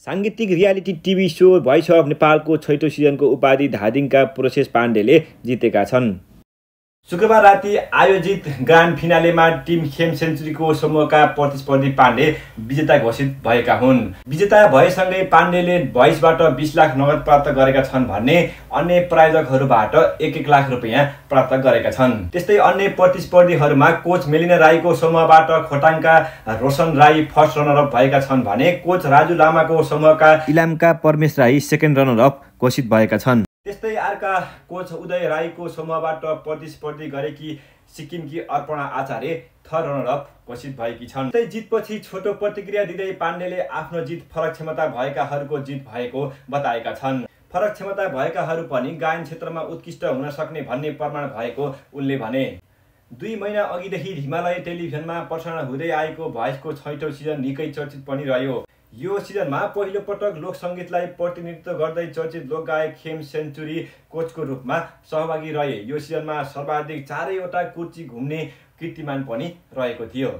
सांगीतिक reality TV show voice of नेपालको छैटौं सिजनको उपाधि धादिङका प्रोसेस पाण्डेले जितेका छन्। शुक्रबार राति आयोजित ग्रान्ड फिनालेमा टिम खेम सेन्चुरीको समूहका प्रतिस्पर्धी पाण्डे विजेता घोषित भएका हुन्। विजेता भएसँगै पाण्डेले भोइसबाट 20 लाख नगद प्राप्त गरेका छन् भने अन्य प्रायोजकहरूबाट 1-1 लाख रुपैयाँ प्राप्त गरेका छन्। त्यस्तै अन्य प्रतिस्पर्धीहरूमा कोच मेलिना राईको समूहबाट खोटाङका रोशन राई फर्स्ट रनरअप भएका छन् भने कोच राजु लामाको समूहका इलामका परमेश राई सेकेन्ड रनरअप घोषित भएका छन्। त्यस्तै अर्का कोच उदय राईको समूहबाट प्रतिस्पर्धी गरेकी सिक्किमकी अर्पणा आचार्य थर्ड रनरअप घोषित भएकी छन्। त्यस्तै जितपछि छोटो प्रतिक्रिया दिँदै पाण्डेले आफ्नो जित फरक क्षमता भएकाहरूको जित भएको बताएका छन्। फरक क्षमता भएकाहरू पनि गायन क्षेत्रमा उत्कृष्ट हुन सक्ने भन्ने प्रमाण भएको उनले भने। 2 महिना अघिदेखि हिमालय टेलिभिजनमा प्रसारण हुँदै आएको भोइसको छैटौं सिजन निकै चर्चित पनि रह्यो। यो सिजनमा पहिलो पटक लोकसङ्गीतलाई प्रतिनिधित्व गर्दै चर्चित लोकगायक खेम सेन्चुरी कोचको रूपमा सहभागी रहे। यो सिजनमा सर्वाधिक 4वटा कुर्ची घुम्ने कीर्तिमान पनि रहेको थियो।